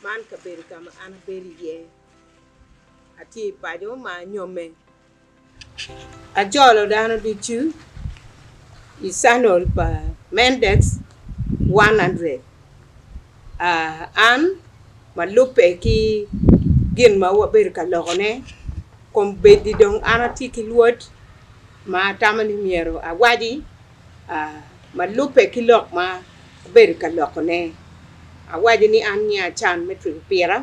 Man kabedo ka ma an abedo iye. Atye i paco ma anyomme. Ajolo dano ducu i canol pa Mendex 100. An ma lubbe ki gin ma wabedo ka lokone, kombeddi dong an atye ki lwod ma atamo ni myero awaci ma lubbe ki lok ma abedo ka lokone. Awaco ni an nyinga Can me Twego Pira,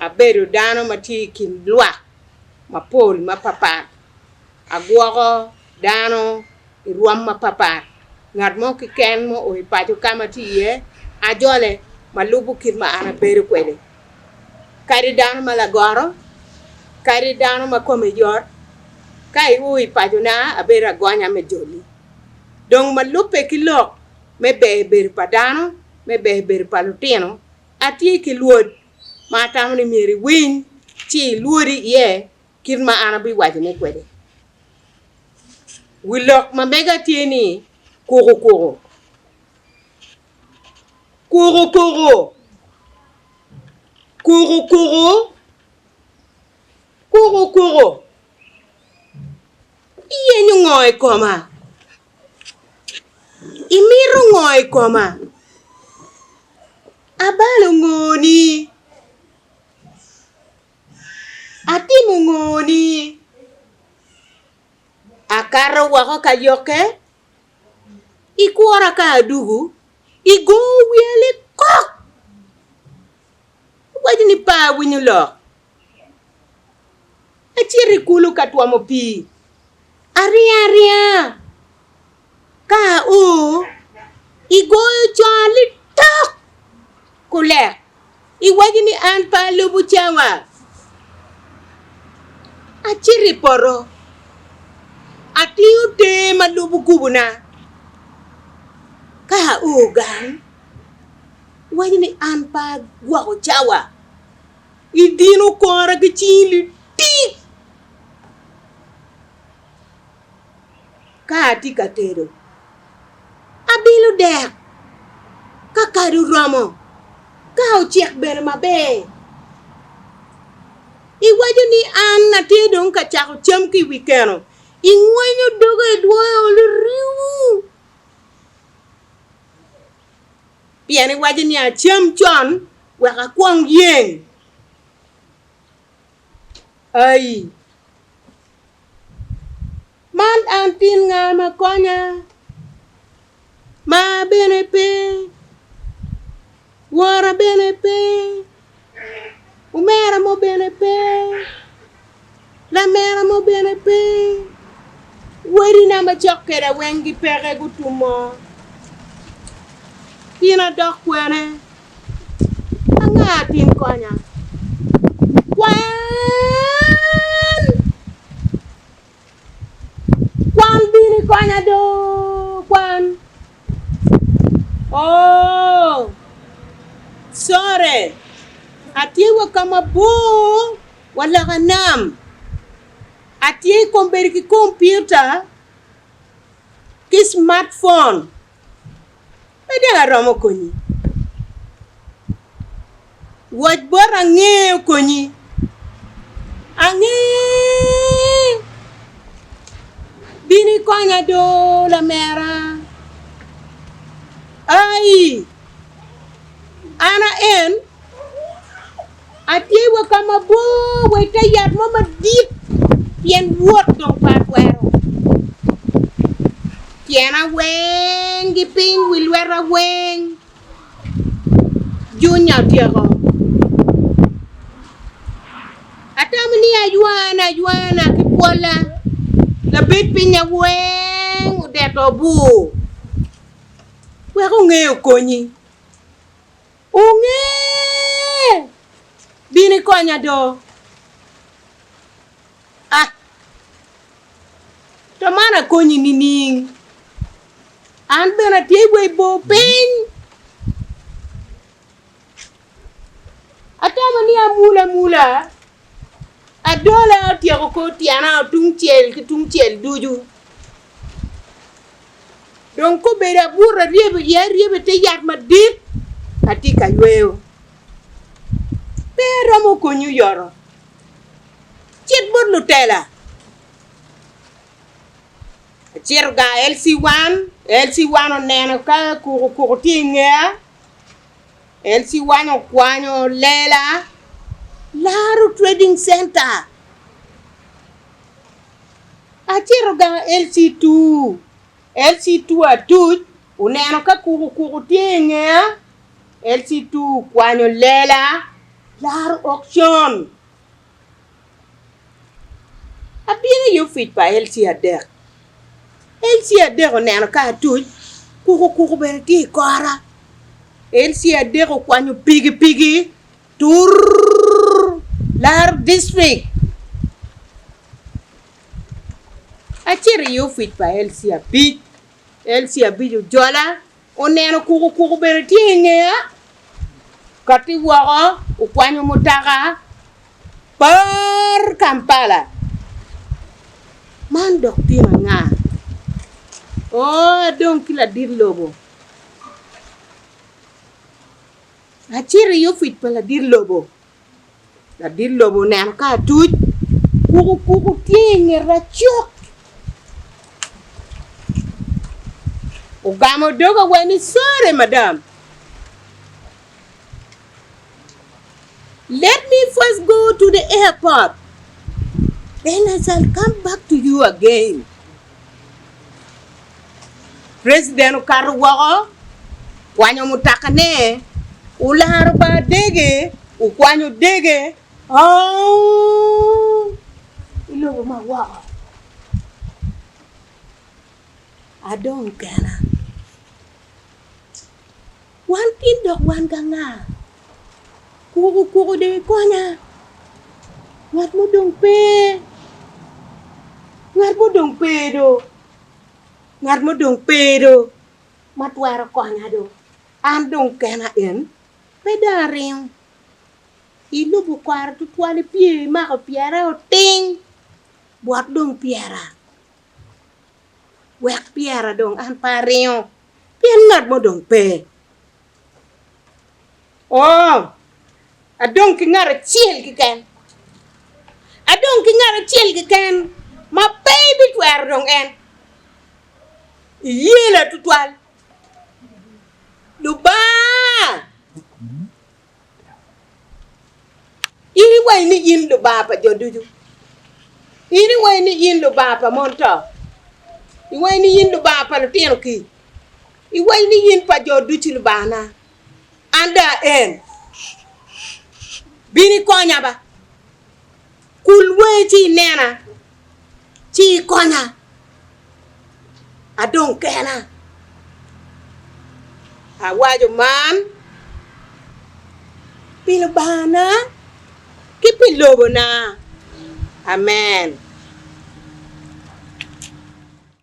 abedo dano ma tye i kin lwak mapol mapatpat, agwoko dano i rwom mapatpat, ngat mo keken ma oo i paco ka ma atye iye ajole ma lubo kit ma an abedo kwede. Kadi dano ma lagoro, kadi dano ma kome yot, ka io i pacona abedo agonya me joli. Dong ma lubbe ki lok me ber bedo pa dano, me ber bedo pa lutino, atye ki lwod ma atamo ni myero iwiny ci ilwodi iye kit ma an abiwacone kwede. Wi lok ma mega tye ni kukukuku. Kukukuku! Kukukuku! Kukukuku! Iyenyo ngo i koma? Imito ngo i koma? Abalo ngoni? Atimo ngoni? Akato woko ka yokke? Ikura ka adugu, igongo wiya likok! Iwaco ni pe awinyo lok. Acito i kulu ka twomo pii, aringo aringa. Ka ao, igoyo conga litok kulek, iwaco ni an pe alubo cawa. Acito i poto, atingo ter ma lubo gubona. Ka ao gang, iwaco ni an pe agwoko cawa. Idino kora ki cingi litik. Ka atye ka tedo, abilo dek ka kado oromo, ka ocek bene maber. Iwaco ni an atye dong ka cako cam ki i wi keno, ingwenyo doga idwoyo liriu. Pien iwaco ni acam con wek akwong yeng. Ai! Man an tin nga ma konya? Maa bene pe, wora bene pe, omera mo bene pe, lamera mo bene pe, wadina macok kweda weng gipeke gutumo. Tin adok kwene? Anga tin konya? Kwan! Kwan bin ikonya do, kwan! Oo! Sorry, atye wa ka mabor wa loka nam. Atye i kom bedo ki kompiuta ki smartphone. Pe dong aromo konyi. Wac bot ange okonyi. Ange! Bin ikonya do lamera. Ai! An a en. Atye wa ka mabor wa i te yat mo madit pien wot dong pe atwero. Tyena weng ki piny, wi lweta weng junya otyeko. Atamo ni aywana aywana ki pwola labed pinya weng odeto obur wek onge okonyi. Onge! Bin ikonya do. Ah! To man akonyi nining? An bene atye wa i bor piny. Atamo ni amul amula, adola otyeko kor tyena tungcel ki tungcel ducu. Dong kobedo abuto aryebo iye aryeba i te yat madit, atye ka yweyo. konyi oyoto. Cit bot lutela. Acito gang LC1, LC1 oneno ka kukukuku tye i ngeya, LC1 okwanyo lela, Laro Trading Center. Acito gang LC2, LC2 atuc oneno ka kukukuku tye i ngeya, LC2 okwanyo lela, Laro Auction. Abino i opic pa LC3. LC3 oneno ka atuc, kukukuku bene tye i kora. LC3 okwanyo pikipiki turr laro dictrik. Acito i opic pa LC5, LC5 ojola Oneno kukukuku bene tye i ngeya, katti woko okwanyo mutoka par Kampala. Man dok tim anga? Oo adong ki ladit lobo. Acito i opic pa ladit lobo. Ladit lobo oneno ka atuc, kukukuku tye i ngeta cok. Ogamo doga wa ni, Sorry madam, let me first go to the airport, then I shall come back to you again. President okato woko, okwanyo mutokane, olaro bar dege, okwanyo dege oo i lobo ma woko. Adong kena. Wan tin dok wan ki anga? Kuku kuku dong ikonya. Ngat mo dong pe. Ngat mo dong pe do. Ngat mo dong pe do ma twero konya do. An dong kena en pe dong aringo. Ilubo kore tutwal ipye imako pyera oting bwot dong pyera. Wek pyera dong an pe aringo pien ngat mo dong pe. Oo, adong ki ngat acel keken. Adong ki ngat acel keken ma pe ibitwero dong en. Iyela tutwal. Lubanga! In iwaco ni in Lubanga pa jo ducu. In iwaco ni in Lubanga pa mon to. Iwaco ni in Lubanga pa lutino kic. Iwaco ni in pa jo ducu Lubangana. An dong aen. Bin ikonya ba. Kul wangi ci inena, ci ikonya. Adong kena. Awaco man pi Lubangana ki pi lobona. Amen.